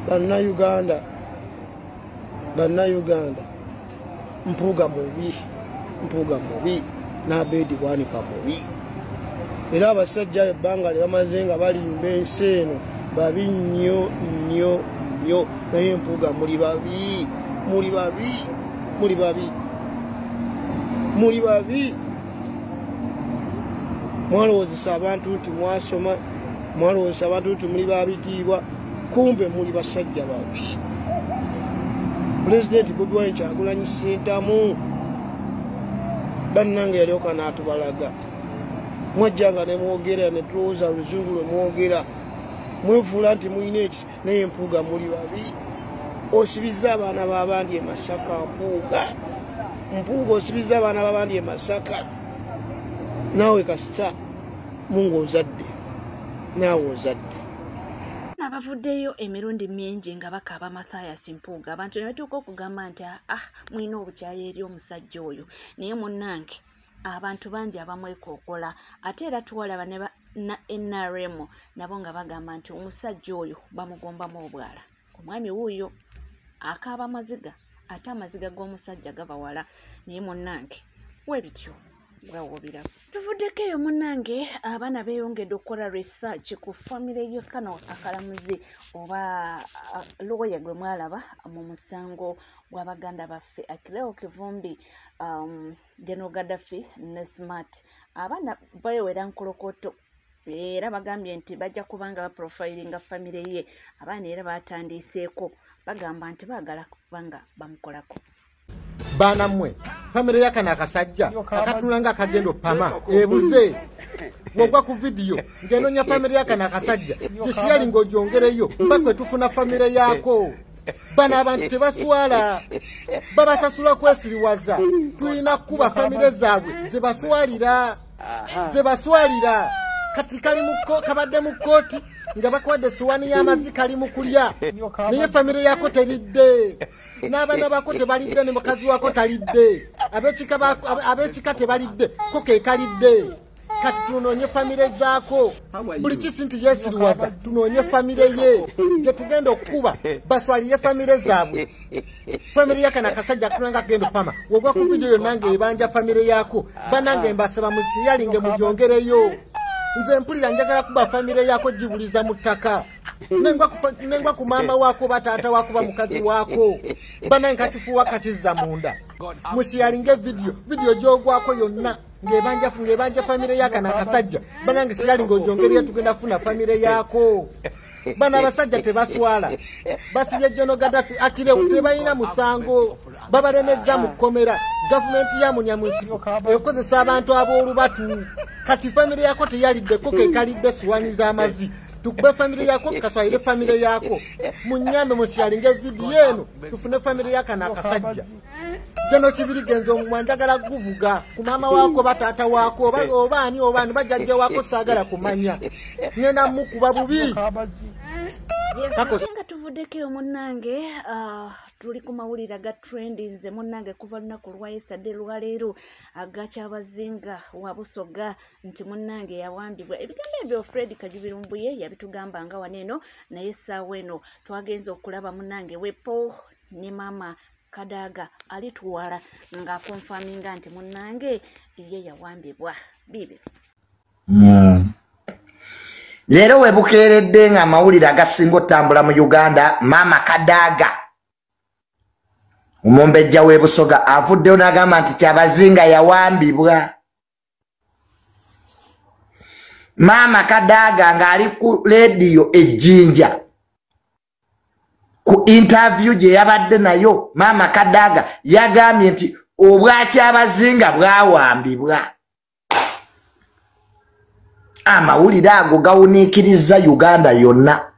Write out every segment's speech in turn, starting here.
Bannayuganda, Bannayuganda, Mpuuga mubi, Mpuuga mubi, n'Abeedi Bwanika mubi. Era abasajja ebbanga lye bamaze nga balimba ensi eno babi nnyo nnyo nnyo, naye Mpuuga muli babi, muli babi, muli babi, muli babi. Mwalowoozesa abantu nti mwasoma, mwalowoozesa abantu nti muli babitiibwa, kumbe muli basajja babi. Pulezidenti Bobi Wine Kyagulanyi Ssentamu bannange yalyoka n'atubalaga. Mwajjanga ne mwogera ne tulowooza luzungu lwe mwogera, mwefuula nti mulina ekisa, naye Mpuuga muli babi. Osibizza abaana b'abandi e Masaka, Mpuuga, Mpuuga osibizza abaana b'abandi e Masaka. Naawe kasita Mungu ozadde, naawe ozadde. Abavuddeyo emirundi mingi nga bakaaba Mathias Mpuuga, abantu ne batuuka okugamba nti ah, mulina obukyayi eri omusajja oyo, naye munnange abantu bangi abamwekookola. Ate era tuwalaba ne na NRM nabo nga bagamba nti omusajja oyo bamugombamu obwala. Omwami wuuyo akaaba amaziga, ate amaziga g'omusajja gava wala, naye munnange webityo bwawobira. Tuvuddeko eyo munnange, abaana beeyongedde okukola research ku famire ye kano akalamuzi oba lawyer gwe mwalaba mu musango gw'abaganda baffe Akileo Kivumbi, General Gaddafi ne Smart. Abaana beewera nkolokoto era bagambye nti bajja kubanga baprofilinga famire ye. Abaana era batandiiseeko bagamba nti baagala kubanga bamukolako. Baana mmwe, famire yakano akasajja akatunula nga akagenda opama ebuze. Bw'ogwa ku vidiyo ng'enoonya famire yakano akasajja kisiyali ng'ogyongereyo mpaka tufuna famire yaako. Bano abantu tebaswala, babasasula kwesiriwaza. Tulina kuba famire zaabwe zebaswalira, zebaswalira. Kati kali kabadde mu kkooti nga bakuwadde essowaani y'amazzi kali mu kulya, naye famire yaako teridde, n'abaana baako tebalidde, ne mukazi waako talidde, ab'ekika tebalidde, ko ke kalidde. Kati tunoonye famire zaako, buli kisi nti yeesiriwaza, tunoonye famire ye gye tugenda okukuba baswalire famire zaabwe. Famire yakano akasajja akatunula nga akagenda opama, wogwa ku vidiyo yonna ng'ebanja famire yaako. Bannange mbasaba musiyalinge mugyongereyo. Nze mpulira njagala kuba famire yako gibuliza mu ttaka, nengwa ku maama waako ba taata waako ba mukazi waako. Bannange kakifuuwa katizza munda. Musiyalinge vidiyo gy'ogwako yonna ng'ebanja famire yakano akasajja. Bannange siyalinge ogyongereyo, tugenda kufuna famire yaako. Bano abasajja tebaswala, basibye General Gaddafi Akileo tebalina musango, babalemezza mu kkomera. Gavumenti ya Munyamunsi ekozesa abantu ab'olubatu. Kati famire yako teyaliddeko, ke kalidde essowaani z'amazzi. Tukube famire yako, kaswalire famire yako. Munyambe musiyalinge vidiyo eno tufune famire yakano akasajja. General Kibirigenzo omumwa njagala guvuga ku maama waako ba taata waako oba ani oba ani bajjajja waako, saagala kumanya, ngenda mukuba bubi. Nga tuvuddeko eyo munnange, tuli ku mawulire aga trendinze munnange kuva lunaku lwa yesterday lwaleero agakyabazinga wa Busoga nti munnange yawambibwa. Ebigambo ebyo Fred Kajubirumbuye yabitugamba nga wano eno, naye essaawa eno twagenze okulaba munnange wepo ne maama Kadaga alituwala ng'akonfaminga nti munnange ye yawambibwa. Bibi leero we bukeeredde nga amawulire agasinga otambula mu Uganda, maama Kadaga omumbejja w'e Busoga avuddeyo n'agamba nti Kyabazinga yawambibwa. Maama Kadaga ng'ali ku leediyo ejjinja ku interview gye yabadde nayo, maama Kadaga yagambye nti obwakyabazinga bwawambibwa. Amawulire ago gawuniikiriza Uganda yonna.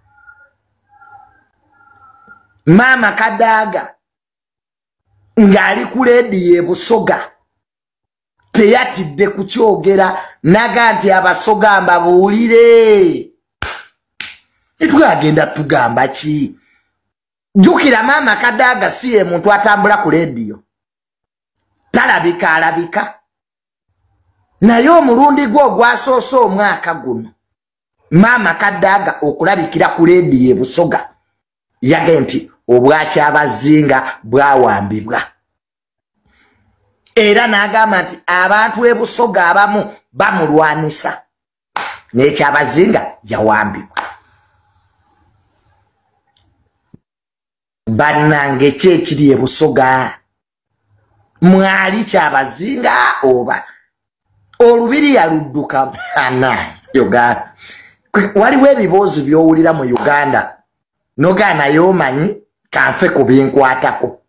Maama Kadaga ng'ali ku leediyo e Busoga teyatidde kukyogera, naga nti Abasoga mbabuulire. Etwagenda tugamba ki? Jjukira maama Kadaga si ye muntu atambula ku leediyo, talabika alabika, naye omulundi gwe ogwasoose omwaka guno maama Kadaga okulabikira ku leediyo e Busoga Yagambye nti obwakyabazinga bwawambibwa. Era n'agamba nti abantu e Busoga abamu bamulwanisa, n'ekyabazinga yawambibwa. Bannange ki ekiri e Busoga? Mwali kyabazinga oba olubiri yaludduka? Ana Uganda waliwo ebiboozi by'owulira mu Uganda nogaana y'omanyi kanfe ku binkwatako.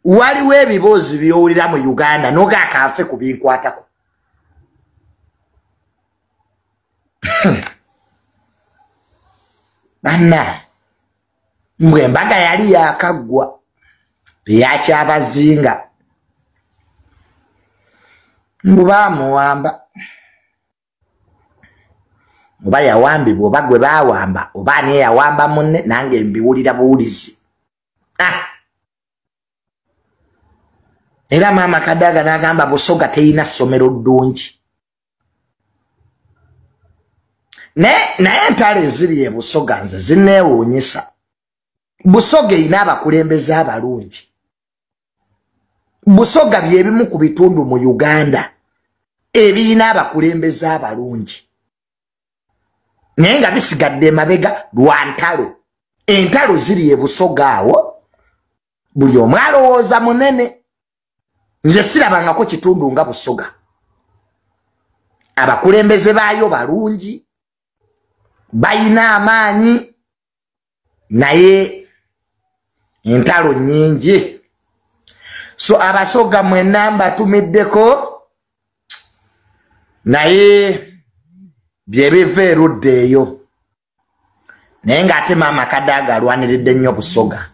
Waliwo ebiboozi by'owulira mu Uganda nogaa kanfe ku binkwatako. Banna mbwe embaga yali yakaggwa eyakyabazinga, mbu baamuwamba, oba yawambibwa oba gwe baawamba oba ani eyawamba munne, nange mbiwulira buwulizi. Era maama Kadaga n'agamba Busoga teyina ssomero ddungi. Naye entalo eziri e Busoga nze zinneewuunyisa. Busoga erina abakulembeze abalungi. Busoga byebimu ku bitundu mu Uganda ebirina abakulembeze abalungi, naye nga bisigadde emabega lwa ntalo. Entalo ziri e Busoga awo, buli omu alowooza munene. Nze sirabangako kitundu nga Busoga. Abakulembeze baayo balungi, bayina amaanyi, naye entalo nnyingi. So abasoga mwenna mbatumiddeko, naye byebiva erudda eyo. Naye ng'ate maama Kadaga alwaniridde nnyo Busoga.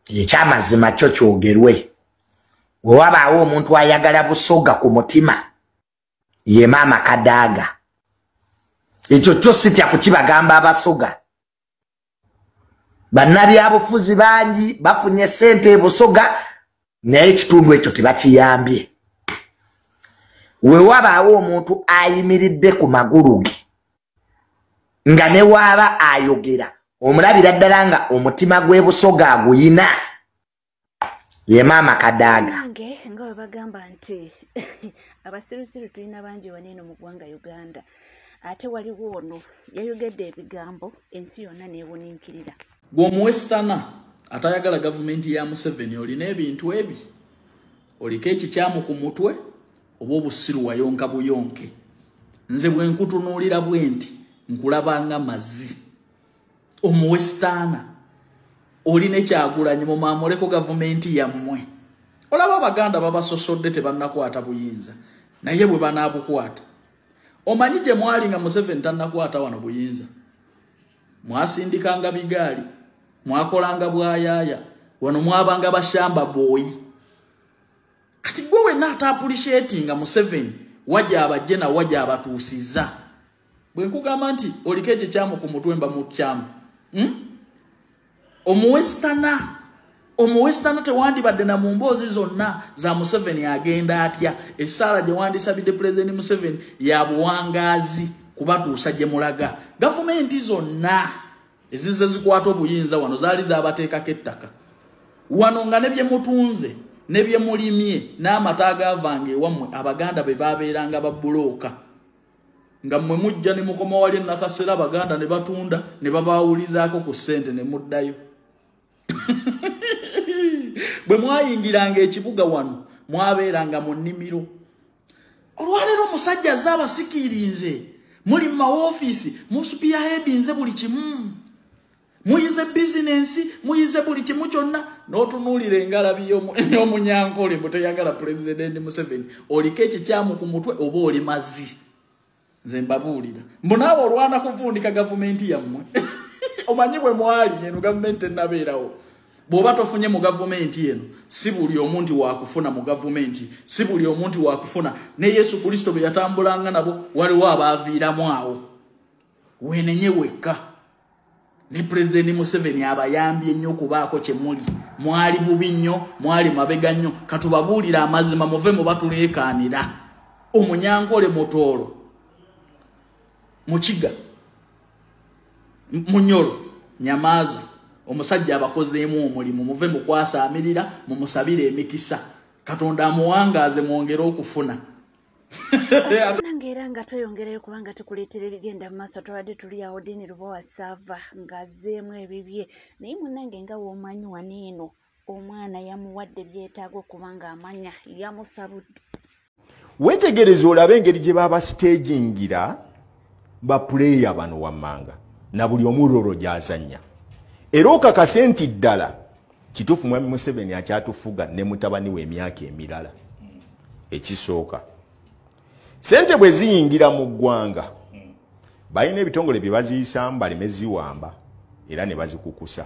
Ekyamazima kyo kyogerwe, bwe wabaawo omuntu ayagala Busoga ku mutima ye maama Kadaga. Ekyo kyo sitya kukibagamba abasoga. Bannabyabufuzi bangi bafunye ssente e Busoga, naye ekitundu ekyo tebakiyambye. We wabaawo omuntu ayimiridde ku magulu ge nga ne waaba ayogera omulabira ddala nga omutima gw'e Busoga aguyina, ye maama Kadaga. Nga bwe bagamba nti abasirusiru tulina bangi wano eno mu ggwanga Uganda, ate waliwo ono yayogedde ebigambo ensi yonna neewuninkirira. Gwe omuwesitana atayagala gavumenti ya Museveni, olina ebintu ebi, oliko ekikyamu ku mutwe oba obusiru wayonka buyonke. Nze bwe nkutunuulira bwe nti nkulabanga mazzi. Omuwesitana olina ekyagulanyi, mumaamuleko gavumenti yammwe. Olaba Abaganda babasosodde tebannakwata buyinza, naye bwe banaabukwata. Omanyi gye mwali nga Museveni tannakwata wano buyinza? Mwasindikanga bigaali, mwakolanga bwayaaya, wano mwabanga bashamba booyi. Kati gwe wenna ataappreciatinga Museveni wajja abajje na wajja abatuusiza. Bwe nkugamba nti oliko ekikyamu ku mutwe mba mukyamu. Omuwesitana tewandibadde na mu mboozi zonna za Museveni agenda atya. Essaala gye wandisabidde Pulezidenti Museveni ya buwangaazi kubatuusa gye mulaga. Gavumenti zonna ezizze zikwata obuyinza wano zaali zaabateekako ettaka. Wano nga ne bye mutunze ne bye mulimye n'amata agaavanga ewammwe Abaganda be baabeeranga babbulooka. Nga mmwe mujja ne mukoma wali e Nakasera, Abaganda ne batunda ne babaawulizaako ku ssente ne muddayo. Bwe mwayingiranga ekibuga wano mwabeeranga mu nnimiro. Olwaleero omusajja azze abasikiirinze, muli mu mawoofiisi, musupiyahedinze buli kimu, muyize bizinensi, muyize buli kimu kyonna, n'otunuulira engalabi y'omunyankole mbu teyagala Pulezidenti Museveni. Oliko ekikyamu ku mutwe oba oli mazzi? Nze mbabuulira, mbu naawe olwana kuvundika gavumenti yammwe. Omanyi bwe mwali eno gavumenti tennabeerawo. Bw'oba tofunye mu gavumenti eno, si buli omu nti waakufuna mu gavumenti, si buli omu nti waakufuna. Ne Yesu Kristo bwe yatambulanga nabo waliwo abaaviiramu awo. Weenenye wekka. Ne Pulezidenti Museveni abayambye nnyo okubaako kye muli. Mwali bubi nnyo, mwali mabega nnyo. Katubabuulire amazima muve mu batuleekaanira. Omunyankole mutoolo. Mukiga, Munyoro, Nyamaza, omusajja abakozeemu omulimu, muve mu kwasaamirira, mumusabire emikisa. Katonda amuwangaaze mwongere okufuna. Nange era nga tweyongereyo kubanga tukuleetera ebigenda mu maaso. Twabadde tuli awo Dean Lubowa Saava ng'azzeemu ebibye, naye munnange nga w'omanyi wano eno omwana yamuwadde byetaaga okubanga amanya yamusabudde. Weetegereza olabe engeri gye baba stagingira bapuleeya bano wammanga na buli omulolo gy'azannya, era okakase nti ddala kituufu Mwami Museveni akyatufuga ne mutabani we emyaka emirala. Ekisooka, sente bwe ziyingira mu ggwanga balina ebitongole bye baziyisaamu baleme ziwamba era ne bazikukusa.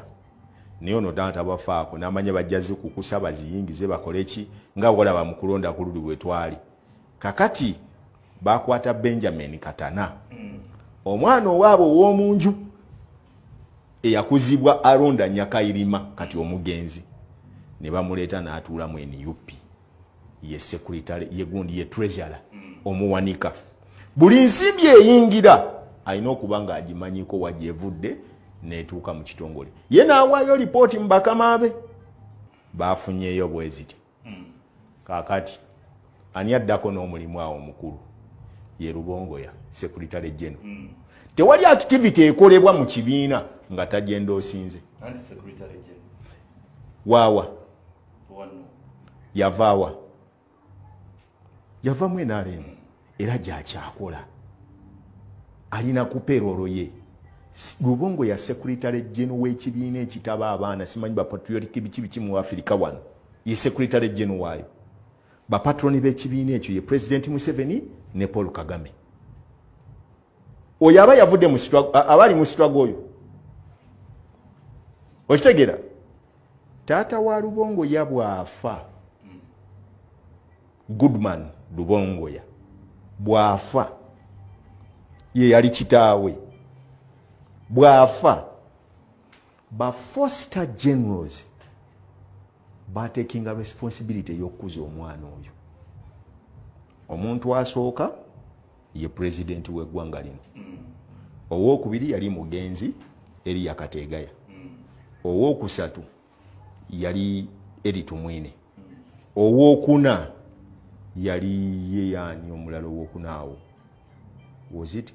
Naye ono ddala tabafaako, n'amanya bajja zikukusa baziyingize bakole ki, nga bw'olaba mu kulonda ku luli bwe twali. Kakati bakwata Benjamin Katana, omwana owaabwe ow'omunju eyakuzibwa Aronda Nyakayirima kati omugenzi, ne bamuleeta n'atuula mu NUP, ye secretary, ye gundi, ye treasurer omuwanika. Buli nsimbi eyingira alina okuba ng'agimanyiko wa gyevudde n'etuuka mu kitongole. Ye n'awaayo lipooti mu bakama be, baafunyeeyo bwe ziti. Kaakati ani addako n'omulimu awo omukulu? Ye Rubongoya, secretary general. Tewali activity ekolebwa mu kibiina nga tagenda osinze. Waawa yavaawa, yava mu NRM era gyakyakola, alina ku payroll ye. Rubongoya secretary general w'ekibiina ekitaba abaana simanyi ba patriotic biki biki mu Afrika wano, ye secretary general waayo. Bapatroni b'ekibiina ekyo ye President Museveni ne Paul Kagame. Oyo aba yavudde mu aba ali mu struggle oyo. Okitegeera? Taata wa Rubongoya bw'afa, Goodman Rubongoya bw'afa, ye yali kitaawe, bw'afa ba foster generals batekinga responsibility ey'okukuza omwana oyo. Omuntu asooka ye pulezidenti w'eggwanga lino, owookubiri yali mugenzi Eriya Kategaya, owookusatu yali Eri Tumwine, owookuna yali ye yaani omulala owookuna awo was it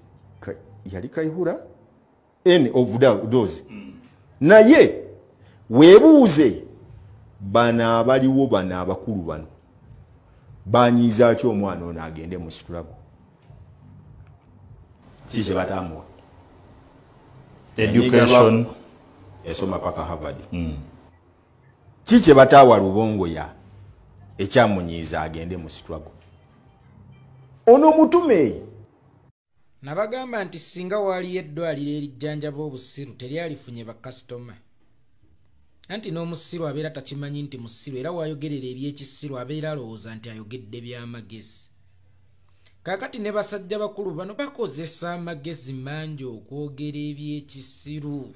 yali Kaihura, any of those. Naye weebuuze bano abaliwo, bano abakulu bano banyiiza ki omwana ono agende mu struggle? Ki kye batamuwa? Education. Yasoma paka Harvard. Ki kye bataawa Rubongoya ekyamunyiiza agende mu struggle? Ono mutume. Nabagamba nti singa waaliyo eddwaliro erijjanjaba obusiru teryalifunye bakasitoma. Anti n'omusiru abeera takimanyi nti musiru, era waayogerera ebyekisiru abeera alowooza nti ayogedde by'amagezi. Kaakati ne basajja bakulu bano bakozesa amagezi mangi okwogera ebyekisiru.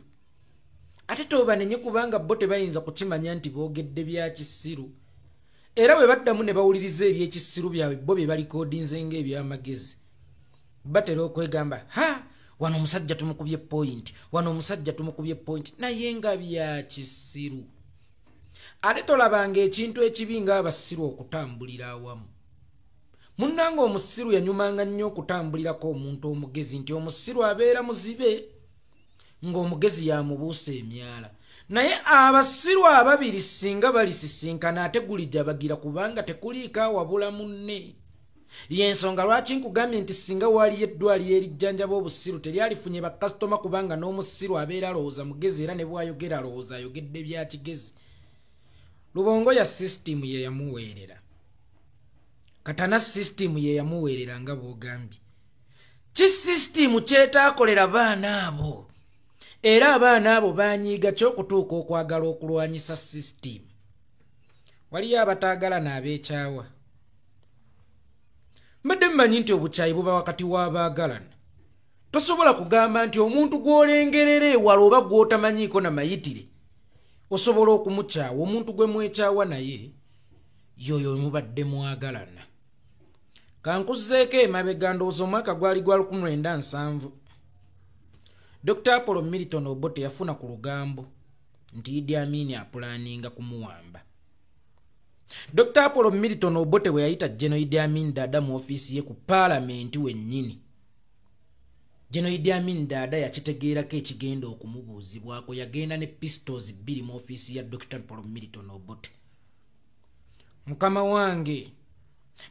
Ate tobanenye kubanga bo tebayinza kukimanya nti boogedde bya kisiru. Era bwe baddamu ne bawuliriza ebyekisiru byabwe bo bye balikodinze ng'ebyamagezi. Batera okwegamba, ha, wano omusajja tumukubye point, wano omusajja tumukubye point, naye nga bya kisiru. Ate tolabanga ekintu ekibi ng'abasiru okutambulira awamu. Munnange omusiru yanyumanga nnyo okutambulirako omuntu omugezi, nti omusiru abeera muzibe ng'omugezi yamubuusa emyala. Naye abasiru ababiri singa balisisinkana ate gulijabagira kubanga tekuliiko awabula munne. Yensonga lwaki nkugambye nti singa waaliyo eddwaliro erijjanjaba obusiru teryalifunye bakasitoma, kubanga n'omusiru abeera alowooza mugezi era ne bw'ayogera alowooza ayogedde bya kigezi. Rubongoya sisitimu ye yamuweerera, Katana sisitimu ye yamuweerera nga bw'ogambye. Ki sisitimu kyetaakolera baana abo? Era abaana abo banyiiga ky'okutuuka okwagala okulwanyisa sisitimu. Waliyo abataagalana abeekyawa. Mbadde mmanyi nti obukyayi buba wakati w'abaagalana. Tosobola kugamba nti omuntu gw'olengerera ewala oba gw'otamanyiiko na mayitire osobola okumukyawa. Omuntu gwe mwekyawa naye yoyo mubadde mwagalana. Kankuzzeeko emabega, ndowooza omwaka gwali gwa 1970. Dr. Apollo Milton Obote yafuna ku lugambo nti Idi Amin apulaninga kumuwamba. Dr. Apollo Milton Obote bwe yayita General Idi Amin Dada mu ofiisi ye ku paalamenti wennyini, General Idi Amin Dada yakitegeerako ekigenda okumubuuzibwako, yagenda ne pistols 2 mu ofiisi ya Dr. Apollo Milton Obote. Mukama wange,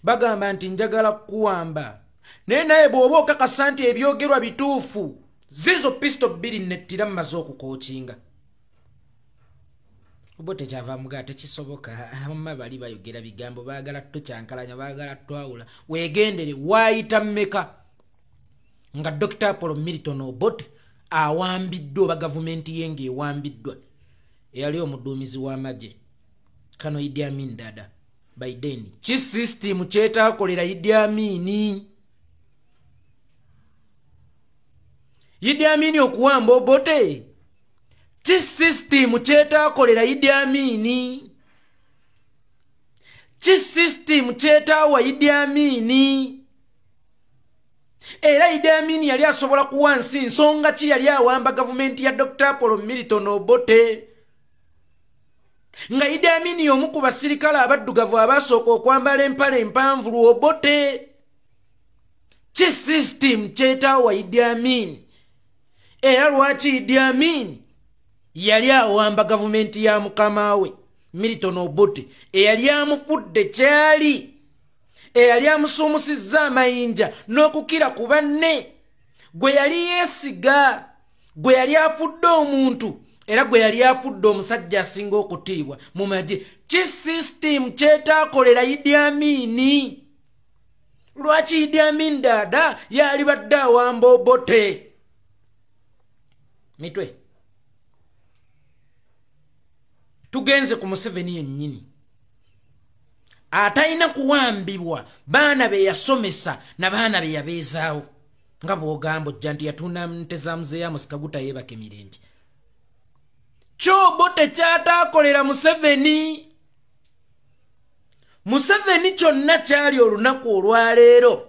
bagamba nti njagala kukuwamba, naye bw'oba okakasa nti ebyogerwa bituufu, zizo pistol 2 nettira mmaze okukookinga. Obote kyava muga tekisoboka, amma bali bayogera bigambo, baagala tukyankalanya, baagala twawula. Weegendere, waayita mmeka nga Dr. Apollo Milton Obote awambiddwa oba gavumenti ye ng'ewambiddwa eyali omuduumizi w'amagye Kano Idi Amin Dada. Biden ki system kyetaakolera Idi Amin? Idi Amin okuwamba Obote, ki system kyetaakolera Idi Amin? Ki system kyetaawa Idi Amin? Era Idi Amin yali asobola kuwa nsi nsonga ki yali awamba gavumenti ya Dr. Apollo Milton Obote? Nga Idi Amin y'omu ku basirikale abaddugavu abasooka okwambala empale empanvu lw'Obote. Ki system kyetaawa Idi Amin? Era lwaki Idi Amin yali awamba gavumenti ya mukama we Milton Obote eyali amufudde kyali, eyali amusuumusizza amayinja n'okukira ku banne, gwe yali yeesiga, gwe yali afudde omuntu, era gwe yali afudde omusajja asinga okutiibwa mu magye? Ki system kyetaakolera Idi Amin? Lwaki Idi Amin Dada yali badde awamba Obote? Mitwe tugenze ku Museveni yennyini atalina kuwambibwa baana be yasomesa na baana be yabeezaawo, nga bw'ogamba ojja nti yatunda nte za Muzeeyi Amos Kaguta yeebaka emirembe. Kyobote kyataakolera Museveni. Museveni kyonna kyali olunaku olwaleero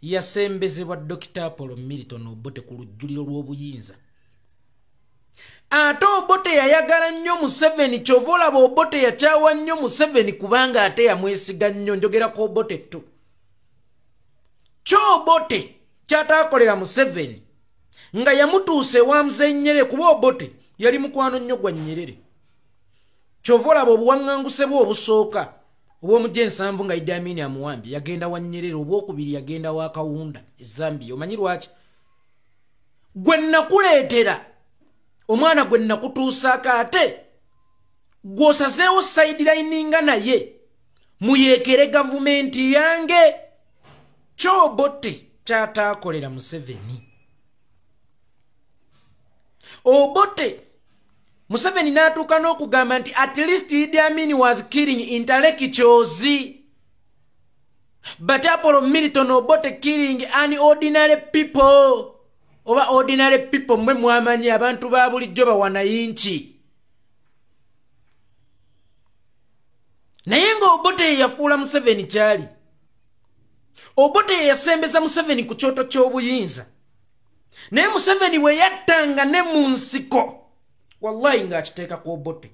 yasembezebwa Dr. Apollo Milton Obote ku lujjuliro lw'obuyinza. Ate Obote yayagala nnyo Museveni, ky'ova olaba Obote yakyawa nnyo Museveni kubanga ate yamwesiga nnyo. Njogera ku Obote tu. Kyobote kyataakolera Museveni nga yamutuusa ewa Muzeeyi Nyerere, kuba Obote yali mukwano nnyo gwa Nyerere. Ky'ova olaba obuwaŋŋanguse bwe obusooka obw'omugye 7 nga Idi Amin amuwambye yagenda wa Nyerere, obwokubiri yagenda wa Kawunda e Zambia. Omanyi lwaki? Gwe nnakuleetera omwana gwe nnakutuusaako ate gw'osazeewo sidelininga naye muyeekere gavumenti yange. Kyobote kyataakolera Museveni. Obote Museveni n'atuuka n'okugamba nti at least Idi Amin was killing intellectuals, but Apollo Milton Obote killing an ordinary people. Oba ordinary people mwe mwamanyi abantu ba bulijjo bawanayinchi. Naye nga Obote yafuula Museveni kyali, Obote yasembeza Museveni ku kyoto ky'obuyinza, naye Museveni bwe yattanga ne mu nsiko, wallahi ng'akiteeka ku Obote.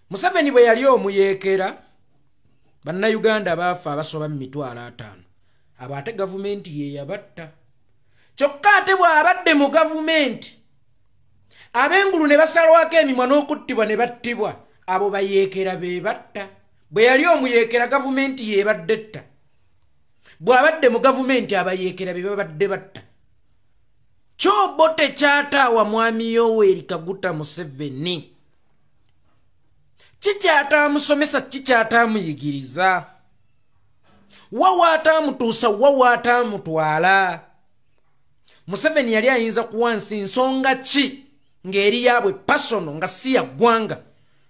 Museveni bwe yali omuyeekera, bannayuganda baafa abasoba mu 500,000, abo ate gavumenti ye yabatta. Kyokka ate bw'abadde mu gavumenti ab'engulu ne basalwako emimwa n'okuttibwa ne battibwa, abo bayeekera be batta. Bwe yali omuyeekera gavumenti y'ebadde etta, bw'abadde mu gavumenti abayeekera be babadde batta. Kyobote kyataawa Mwami Yoweri Kaguta Museveni. Kikyataamusomesa, kikyataamuyigiriza, wa waataamutuusa, wa waataamutwala. Museveni yali ayinza kuwa nsi nsonga ki ng'eri yaabwe pasono nga si ya ggwanga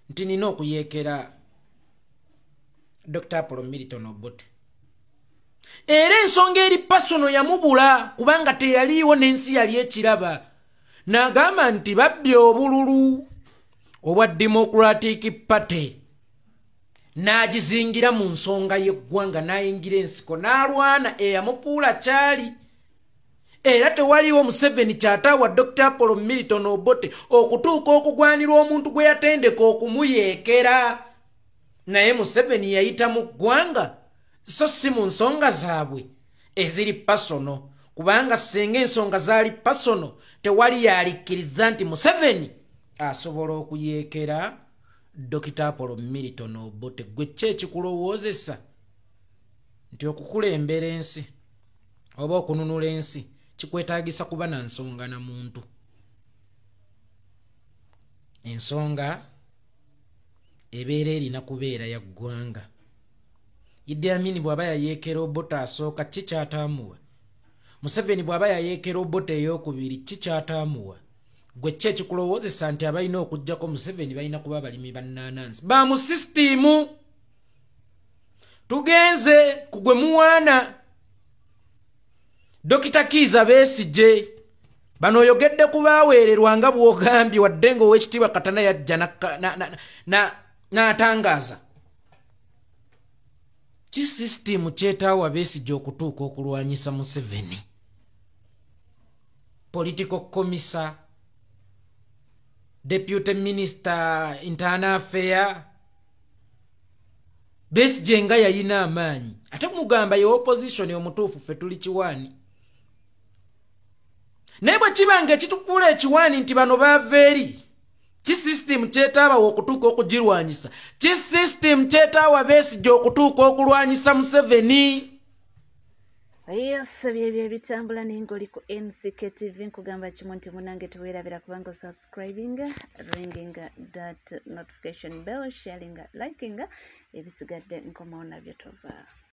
nti nina okuyeekera Dr. Apollo Milton Obote? Era ensonga eri pasono yamubula kubanga teyaliiwo n'ensi yali ekiraba. N'agamba nti babbye obululu obwa Democratic Party, n'agizingira mu nsonga y'eggwanga, n'ayingira ensiko n'alwana eyamupuula kyali, Era tewaliwo Museveni kyataawa Dr. Apollo Milton Obote okutuuka okugwanirwa omuntu gwe yatendeka okumuyeekera. Naye Museveni yayita mu ggwanga, so si mu nsonga zaabwe eziri personal, kubanga singa ensonga zaali personal tewali yalikkiriza nti Museveni asobola okuyeekera Dr. Apollo Milton Obote. Gwe ki ekikulowoozesa nti okukulembera ensi oba okununula ensi kikwetaagisa kuba na nsonga na muntu? Ensonga ebeera erina kubeera ya ggwanga. Idi Amin bw'aba yayeekera Obote asooka, ki kyataamuwa? Museveni bw'aba yayeekera Obote ey'okubiri, ki kyataamuwa? Gwe ki ekikulowoozesa nti abalina okuggyako Museveni balina kuba abalimi bannaanansi ba mu sisitiimu? Tugenze ku gwe muwaana Dr. Kiiza Besigye. Bano oyogedde ku baaweererwa nga bw'ogambye, wadde ng'owekitiibwa Katana yajja n'atangaaza. Ki sisitiimu kyetaawa Besigye okutuuka okulwanyisa Museveni? Political commissar, deputy minister internal affair. Besigye nga yayina amaanyi, ate kumugamba ye opposition omutuufu, ffe tuli kiwaani. Naye bwe kiba nga ekitukuula ekiwaani nti bano baava eri, ki system kyetaabawa okutuuka okugirwanyisa? Ki system kyetaawa Besigye okutuuka okulwanyisa Museveni? Yes, byebyo ebitambula n'engoli ku NCK TV. Nkugamba kimu nti munange teweerabira kubanga osubscribinga, ringing that notification bell, sharing, liking. Ebisigadde nkomawo nabyo, tova.